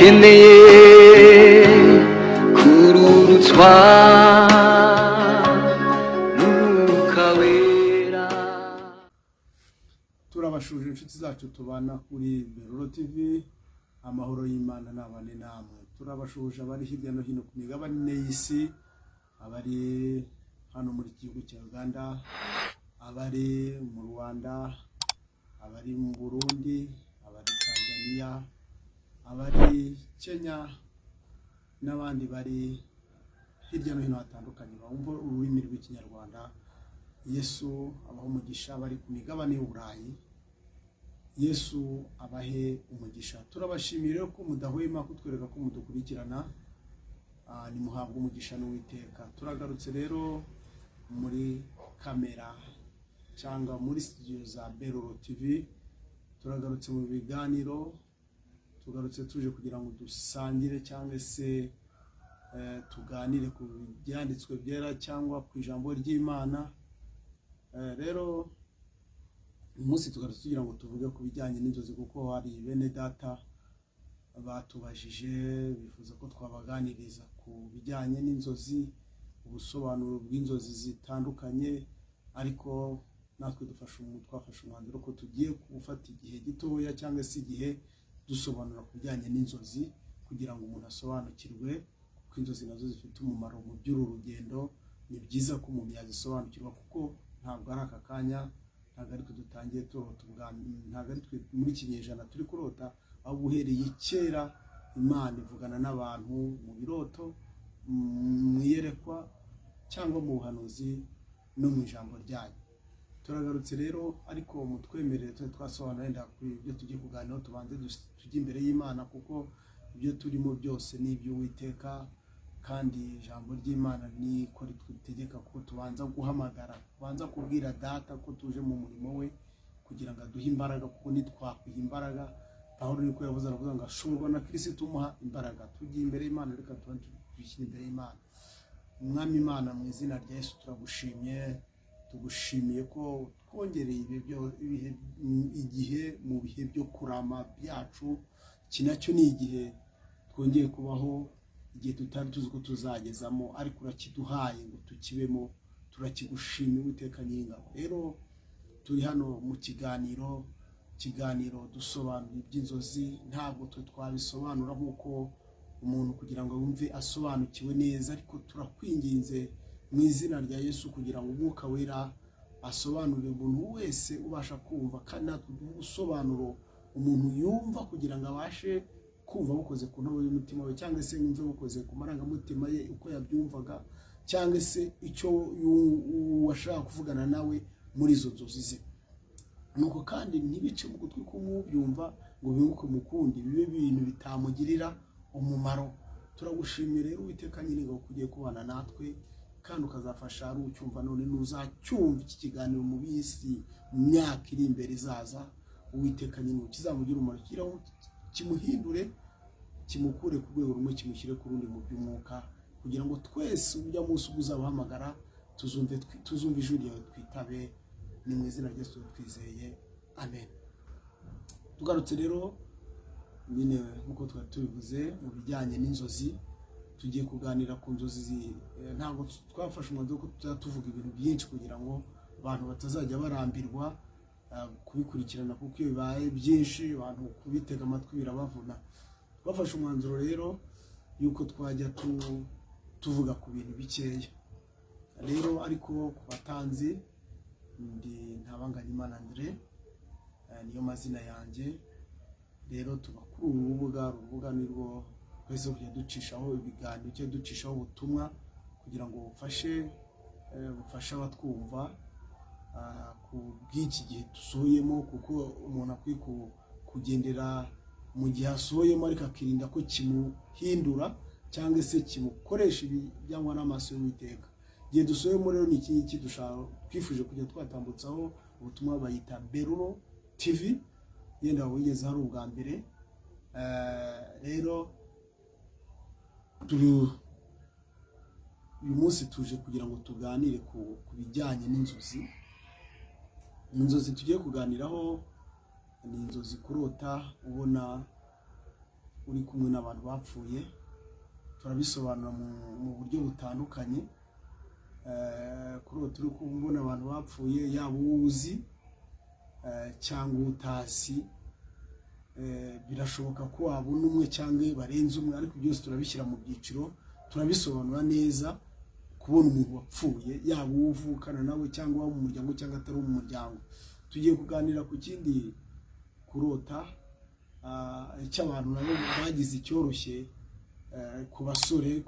Dukeneye kururutswa n'Umwuka Wera. Turabashuje inshuti zacu tubana kuri Beruro TV. Amahoro y'Imana n'abane namwe. Turabashuje abari hirya no hino ku migabane y'isi, abari hano muri iki gihugu cya Uganda, abari mu Rwanda, abari mu Burundi, abari Tanzania, abari Kenya n'abandi bari hirya no hino hatandukanye bumva ururimi rw'Ikinyarwanda. Yesu abaha umugisha. Bari ku migabane y'Uburayi, Yesu abahe umugisha. Turabashimiye ko mudahwema kutwereka ko mudukurikirana. Nimuhabwe umugisha n'Uwiteka. Turagarutse rero muri kamera cyangwa muri studio za Beruro TV. Turagarutse mu biganiro, tugarutse tuje kugira ngo dusangire cyangwa se tuganire ku byanditswe byera cyangwa ku ijambo ry'Imana. Rero uyu munsi tugarutse tugira ngo tuvuge ku bijyanye n'inzozi, kuko hari bene data batubajije, bifuza ko twabaganiriza ku bijyanye n'inzozi, ubusobanuro bw'inzozi zitandukanye. Ariko natwe twafashe umwanzuro ko tugiye gufata igihe gitoya cyangwa se igihe dusobanura ku bijyanye n'inzozi, kugira ngo umuntu asobanukirwe, kuko inzozi nazo zifite umumaro mu by'uru rugendo. Ni byiza ko umuntu yazisobanukirwa, kuko ntabwo ari aka kanya, ntabwo ari twe dutangiye turota ubwa, ntabwo ari twe muri iki kinyejana turi kurota, ahubwo uhereye kera Imana ivugana n'abantu mu biroto, mu iyerekwa cyangwa mu buhanuzi no mu ijambo ryayo. Turagarutse rero, ariko mutwemerere tube twasobanura wenda ku ibyo tugiye kuganiraho, tubanze tujye imbere y'Imana, kuko ibyo turimo byose ni iby'Uwiteka, kandi ijambo ry'Imana niko ritutegeka ko tubanza guhamagara, tubanza kubwira Data ko tuje mu murimo we kugira ngo aduhe imbaraga, kuko ntitwakwiha imbaraga. Pawulo niko yavuze, aravuga ngo ashobozwa na Kirisitu umuha imbaraga. Tugiye imbere y'Imana, reka tubanze twishyire imbere y'Imana. Umwami Imana, mu izina rya Yesu turagushimye. Tugushimiye ko twongereye ibihe, igihe mu bihe byo kurama byacu. Iki nacyo ni igihe twongeye kubaho, igihe tutari tuzi ko tuzagezamo, ariko urakiduhaye ngo tukibemo. Turakigushimiye, Uwiteka Nyiringabo. Rero turi hano mu kiganiro dusobanura iby'inzozi. Ntabwo twe twabisobanura nk'uko umuntu kugira ngo yumve asobanukiwe neza, ariko turakwinginze mu izina rya Yesu kugira ngo Umwuka Wera asobanurire umuntu wese ubasha kumva, kandi natwe duhe ubusobanuro umuntu yumva, kugira ngo abashe kumva bukoze ku ntobo y'umutima we, cyangwa se yumve bukoze ku marangamutima ye uko yabyumvaga, cyangwa se icyo washaka kuvugana nawe muri izo nzozi ze. Nuko kandi ntibice mu gutwi k'umubyumva ngo binguke mu kundi, bibe ibintu bitamugirira umumaro. Turagushimiye rero, Uwiteka Nyiringabo, ko ugiye kubana natwe kandi ukazafasha ari ucyumva none n'uzacyumva iki kiganiro mu bisi mu myaka iri imbere izaza. Uwiteka Nyiringabo, kizamugira umumaro, kiraho kimuhindure, kimukure ku rwego rumwe kimushyire ku rundi mu by'umwuka, kugira ngo twese ujya munsi ubwo uzabahamagara tuzumve ijwi ryawe twitabe. Ni mu izina rya Yesu twizeye, amen. Tugarutse rero nyine nk'uko twari tubivuze mu bijyanye n'inzozi, tugiye kuganira ku nzozi. Ntabwo twafashe umwanzuro ko tuzajya tuvuga ibintu byinshi kugira ngo abantu batazajya barambirwa kubikurikirana, kuko iyo bibaye byinshi abantu kubitega amatwi birabavuna. Twafashe umwanzuro rero yuko twajya tuvuga ku bintu bikeya rero. Ariko ku batanzi, ndi Ntabanganyimana Andre, niyo mazina yanjye. Rero tuba kuri uru rubuga. Uru rubuga nirwo twese kujya ducishaho ibiganiro cyangwa ducishaho ubutumwa kugira ngo bufashe abatwumva ku bw'iki gihe dusohoyemo, kuko umuntu akwiye kugendera mu gihe asohoyemo, ariko akirinda ko kimuhindura cyangwa se kimukoresha ibyangwa n'amaso y'Uwiteka. Igihe dusohoyemo rero ni iki ngiki dushaka, twifuje kujya twatambutsaho ubutumwa. Bayita Beruro TV, yenda wigeze hari ubwa mbere. Rero turi uyu munsi tuje kugira ngo tuganire ku bijyanye n'inzozi. Inzozi tugiye kuganiraho ni inzozi kurota ubona uri kumwe n'abantu bapfuye. Turabisobanura mu buryo butandukanye. Kurota uri kubona abantu bapfuye, yaba uwo uzi cyangwa uwo utazi, birashoboka ko wabona umwe cyangwa barenze umwe, ariko byose turabishyira mu byiciro, turabisobanura neza. Kubona umuntu wapfuye, yaba uwo uvukana nawe cyangwa uwo mu muryango cyangwa atari uwo mu muryango. Tugiye kuganira ku kindi kurota cy'abantu nabo bagize icyoroshye, ku basore,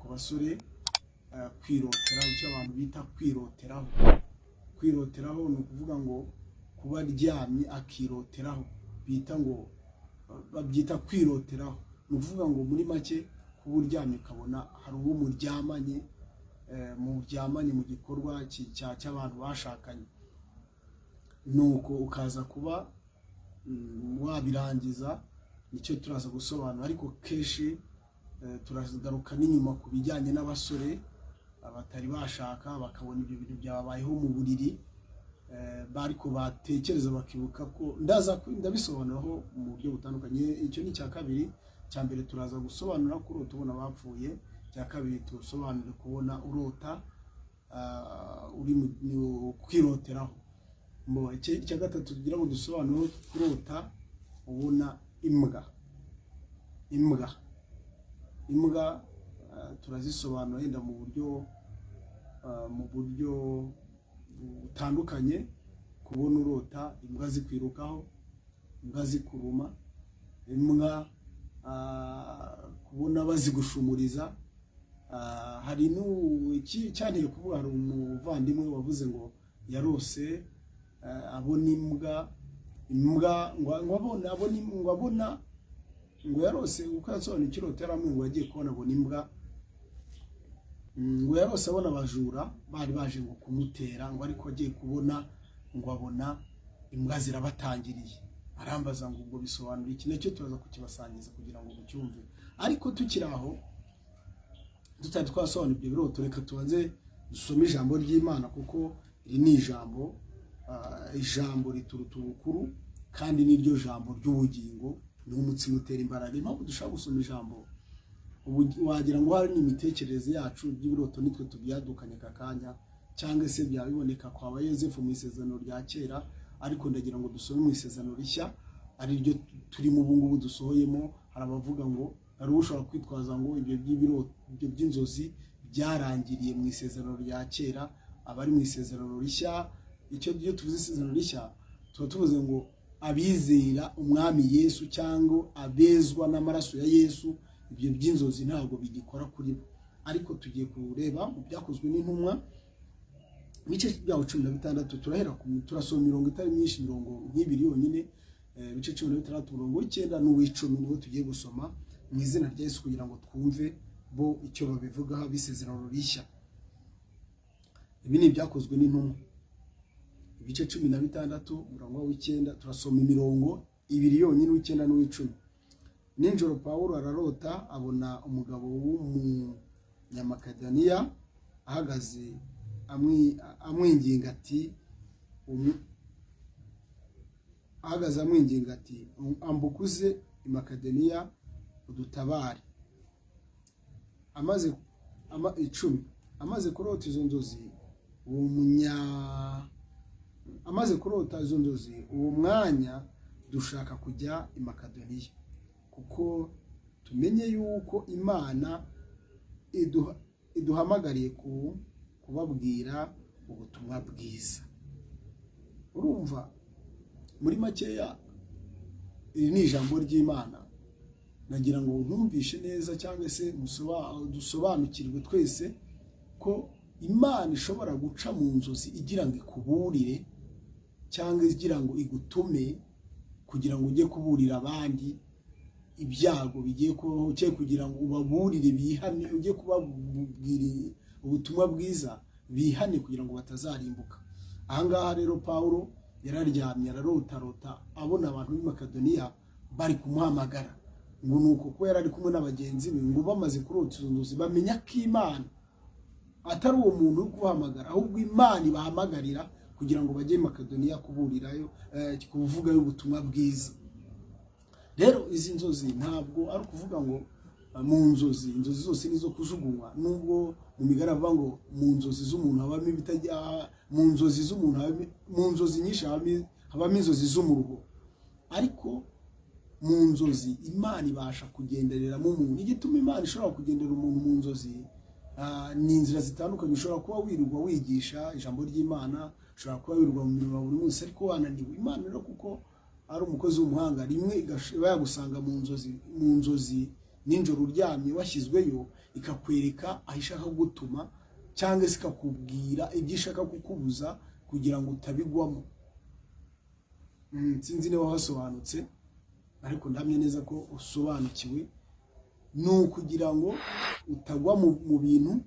kwirotera, icyo abantu bita kwiroteraho. Kwiroteraho ni ukuvuga ngo kuba aryamye akiroteraho, bita ngo babyita kwiroteraho. Ni ukuvuga ngo muri make kuba uryamye ukabona hari uwo muryamanye mu gikorwa cy'abantu bashakanye, nuko ukaza kuba wabirangiza. Nicyo turaza gusobanura, ariko kenshi turagaruka n'inyuma ku bijyanye n'abasore batari bashaka, bakabona ibyo bintu byababayeho mu buriri, ariko batekereza bakibuka ko ndaza ndabisobanuraho mu buryo butandukanye. Icyo ni icya kabiri. Icya mbere turaza gusobanura kurota ubona abapfuye. Icya kabiri tusobanure kubona urota uri mu kwiroteraho. Icya gatatu tugira ngo dusobanure, kurota ubona imbwa. Imbwa turazisobanura yenda mu buryo butandukanye. Kubona urota imbwa zikwirukaho, imbwa zikuruma, imbwa kubona bazigushumuriza. Hari cyanteye kuvuga, hari umuvandimwe wavuze ngo yarose abona imbwa ngo abona ngo yarose, uko yasobanuye ikiroto yaramwe, ngo yagiye kubona abona imbwa, ngo yarose abona abajura bari baje ngo kumutera, ngo ariko agiye kubona ngo abona imbwa zirabatangiriye. Arambaza ngo ubwo bisobanura iki? Nacyo turaza kukibasangiza kugira ngo mucyumve. Ariko tukiri aho, tutari twasobanura ibyo biroto, reka tubanze dusome ijambo ry'Imana, kuko iri ni ijambo, ijambo rituruta ubukuru, kandi niryo jambo ry'ubugingo, ni umutsima utera imbaraga. Impamvu dushaka gusoma ijambo, wagira ngo hari n'imitekerereze yacu by'ibiroto nitwe tubyadukanye aka kanya, cyangwa se byaba biboneka kwa ba Yosefu mu Isezerano rya Kera, ariko ndagira ngo dusome mu Isezerano Rishya, ari ryo turimo ubu ngubu dusohoyemo. Hari abavuga ngo hari ushobora kwitwaza ngo ibyo by'ibiroto, ibyo by'inzozi byarangiriye mu Isezerano rya Kera, abari mu Isezerano Rishya. Icyo iyo tuvuze Isezerano Rishya, tuba tuvuze ngo abizera Umwami Yesu cyangwa abezwa n'amaraso ya Yesu, ibyo by'inzozi ntabwo bigikora kuri bo. Ariko tugiye kureba mu Byakozwe n'Intumwa, ibice byaho 16. Turahera ku turasoma imirongo itari myinshi, imirongo nk'ibiri yonyine. Ibice 16, umurongo w'icyenda n'uw'icumi niwo tugiye gusoma mu izina rya Yesu, kugira ngo twumve bo icyo babivugaho ab'Isezerano Rishya. Ibi ni Ibyakozwe n'Intumwa, ibice 16, umurongo w'icyenda. Turasoma imirongo ibiri yonyine, uw'icyenda n'uw'icumi. Nijoro Pawulo ararota, abona umugabo w'Umunyamakedoniya ahagaze amwinginga ati ambuka uze i Makedoniya udutabare. Amaze 10, amaze kurota izo nzozi uwo munya amaze kurota izo nzozi uwo mwanya dushaka kujya i Makedoniya, kuko tumenye yuko Imana iduhamagariye kubabwira ubutumwa bwiza. Urumva muri makeya iri ni ijambo ry'Imana. Nagira ngo nkumvishe neza cyangwa se dusobanukirwe twese ko Imana ishobora guca mu nzozi igira ngo ikuburire, cyangwa igira ngo igutume kugira ngo ujye kuburira abandi ibyago bigiye kubaho, cyangwa kugira ngo ubaburire bihane, ujye kubabwira ubutumwa bwiza bihane kugira ngo batazarimbuka. Ahangaha rero Pawulo yararyamye ararotarota abona abantu b'i Makedoniya bari kumuhamagara, ngo ni uko kuba yari ari kumwe na bagenzi be, ngo bamaze kurota izo nzozi bamenya ko Imana atari uwo muntu uri kubahamagara, ahubwo Imana ibahamagarira kugira ngo bajye i Makedoniya kuburirayo, kuvugayo ubutumwa bwiza. Rero izi nzozi ntabwo ari ukuvuga ngo mu nzozi, inzozi zose ni izo kujugunywa, nubwo mu migani avuga ngo mu nzozi z'umuntu habamo ibitajya, mu nzozi z'umuntu mu nzozi nyinshi habamo inzozi z'umuruho. Ariko mu nzozi Imana ibasha kugendereramo umuntu. Igituma Imana ishobora kugenderera umuntu mu nzozi ni inzira zitandukanye. Ushobora kuba wirirwa wigisha ijambo ry'Imana, ushobora kuba wirirwa mu mirimo ya buri munsi, ariko wananiwe. Imana rero, kuko ari umukozi w'umuhanga, rimwe iba yagusanga mu nzozi nijoro uryamye washyizweyo, ikakwereka aho ishaka kugutuma cyangwa se ikakubwira ibyo ishaka kukubuza kugira ngo utabigwamo. Sinzi niba wasobanutse, ariko ndahamya neza ko usobanukiwe. Ni ukugira ngo utagwa mu bintu.